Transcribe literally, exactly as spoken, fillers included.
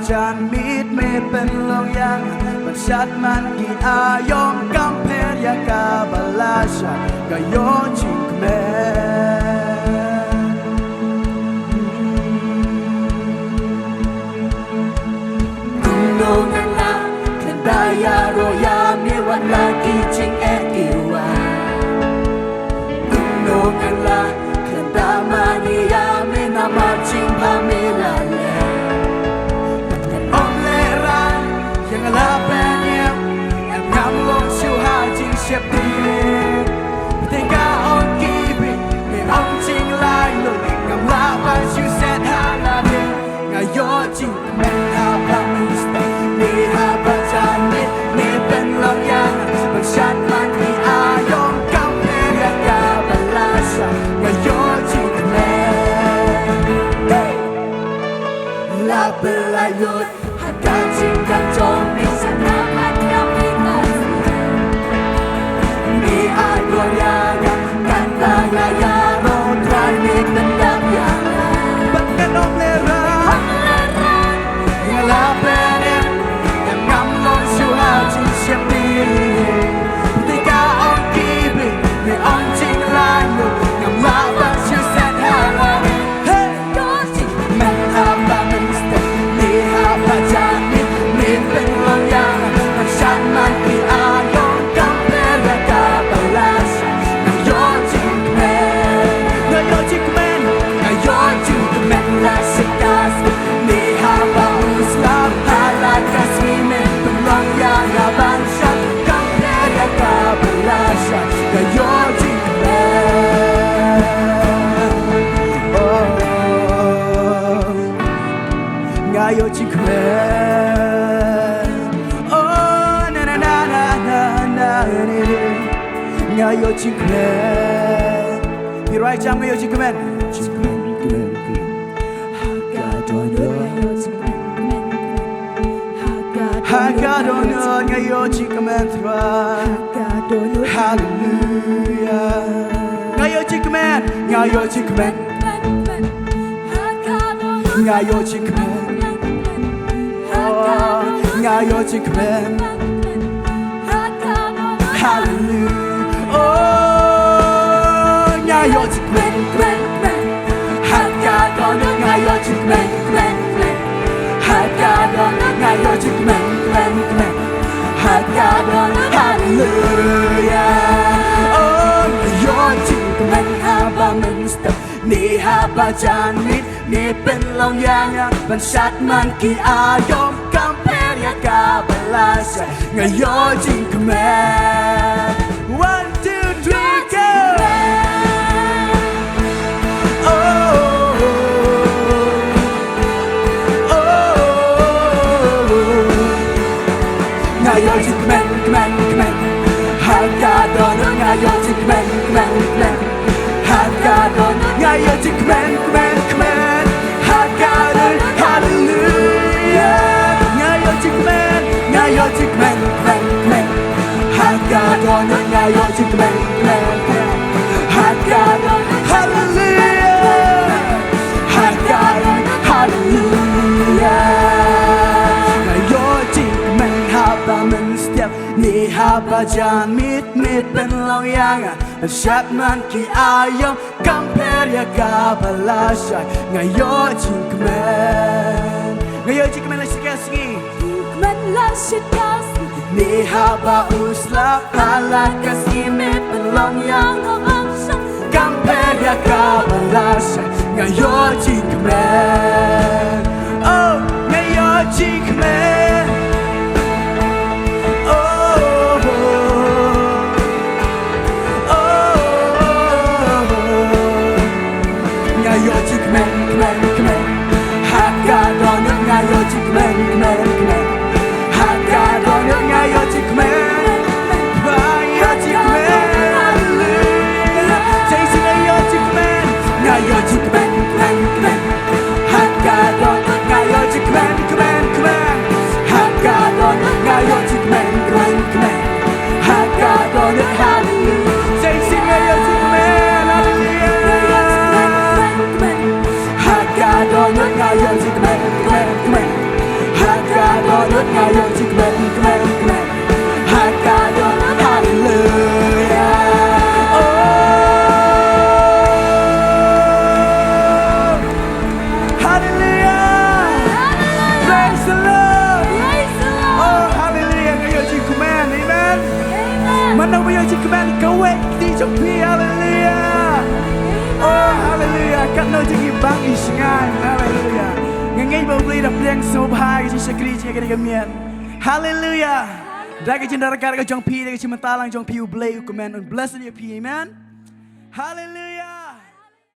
Janmiet me pynlong ïa nga ban shad man ki aïom, kam pher ïa kaba la shai, nga ïoh jingkmen. Kumno ngan lah khlem da ïaroh ïa me, wat la ki jingeh ki wan. Kumno ngan lah khlem da mane ïa me, namar jingbha me la leh. Ngan ym lehrain, ïa nga la pynïap, ngan ngam long shuh ha jingsheptieng. Te ka ong ki briew, me ong jinglai lut, ngam lah ban shu set ha lade. Nga ïoh jingkmen haba mynstep, ne haba janmiet, me pynlong ïa nga ban shad man ki aïom, kam pher ïa kaba la shai, nga ïoh jingkmen. La pynlait lut ha ka jingkam jong me, sa na mat ka me ka. Me ai bor ïa nga, kata nga ïaroh, Trai me pyndap ïa nga. Bad ngan ym lehrain, ym lehrain, ïa la pynïap, ngam long shuh ha jingsheptieng. Te ka ong ki briew, me ong jinglai lut, ngam lah ban shu set ha lade. Hey! Ïoh jingkmen haba mynstep, ne haba janmiet, me pynlong ïa nga ban shad man ki aïom, kam pher ïa kaba la shai, nga ïoh jingkmen. Nga ïoh jingkmen, nga ïoh jingkmen la shi ka sngi, ne haba u slap ha la ka sngi, me pynlong ïa nga ban shad, kam pher ïa kaba la shai, nga ïoh jingkmen. Oh, nga ïoh jingkmen. Oh, na, na, na. Nga ïoh jingkmen. Phi rai jam, nga ïoh jingkmen. Jingkmen, kmen, kmen. Ha ka dohnud. Ha ka dohnud nga ïoh jingkmen, Trai. Haleluya. Nga ïoh jingkmen, nga ïoh jingkmen. Nga ïoh jingkmen. Oh, nga ïoh jingkmen. Haleluya. Oh, nga ïoh jingkmen, kmen, kmen. Ha ka dohnud nga ïoh jingkmen, kmen, kmen. Ha ka dohnud nga ïoh jingkmen, kmen, kmen. Ha ka dohnud, haleluya. Oh, nga ïoh jingkmen haba mynstep, ne haba janmiet, me pynlong ïa nga ban shad man ki aïom, kam pher ïa kaba la shai, nga ïoh jingkmen. One, two, three, go! Oh, oh, oh, oh. Nga ïoh jingkmen, kmen, kmen. Ha ka dohnud nga ïoh jingkmen, kmen, kmen. Ha ka dohnud nga ïoh jingkmen, kmen, kmen. Ha ka dohnud, haleluya. Nga ïoh jingkmen, nga ïoh jingkmen, kmen, kmen. Ha ka dohnud nga ïoh jingkmen, kmen, kmen. Ha ka dohnud, haleluya. Ha ka dohnud, haleluya. Nga ïoh jingkmen haba mynstep, ne haba janmiet, me pynlong ïa nga ban shad man ki aïom, kam pher ïa kaba la shai, nga ïoh jingkmen. Nga ïoh jingkmen la shi ka sngi. Jingkmen la shi ka sngi. Ne haba u slap ha la ka sngi, me pynlong ïa nga ban shad, kam pher ïa kaba la shai, nga ïoh jingkmen. Oh, nga ïoh jingkmen. Oh, oh, oh. Oh, oh, oh, oh. Nga ïoh jingkmen, kmen, kmen. Ha ka dohnud nga ïoh jingkmen, kmen, kmen. Ha ka dohnud nga ïoh jingkmen. Nga ïoh jingkmen. Haleluya. Jai Jisu, nga ïoh jingkmen. Nga ïoh jingkmen, kmen, kmen. Ha ka dohnud nga ïoh jingkmen, kmen, kmen. Ha ka dohnud nga ïoh jingkmen, kmen, kmen. Ha ka dohnud, haleluya. Jai Jisu, nga ïoh jingkmen, haleluya. Ha ka dohnud nga ïoh jingkmen, kmen, kmen. Nga ïoh jingkmen, kmen, kmen. Ha ka ïoh, haleluya. Oh. Haleluya. Praise the Lord. Oh, haleluya. Nga ïoh jingkmen. Amen. Mano ba ïoh jingkmen? Kawei kti jong phi. Haleluya. Oh, haleluya. Katno jingibang isngai. Haleluya. Nga ngeit ba U Blei da pdiang sngewbha ïa ka jingshakri jong ngi ha kane ka miet. Haleluya. Da ka jingdar ka jong phi, da ka jingmynta lang jong phi, U Blei u kmen, un bless ïa phi. Amen. Haleluya.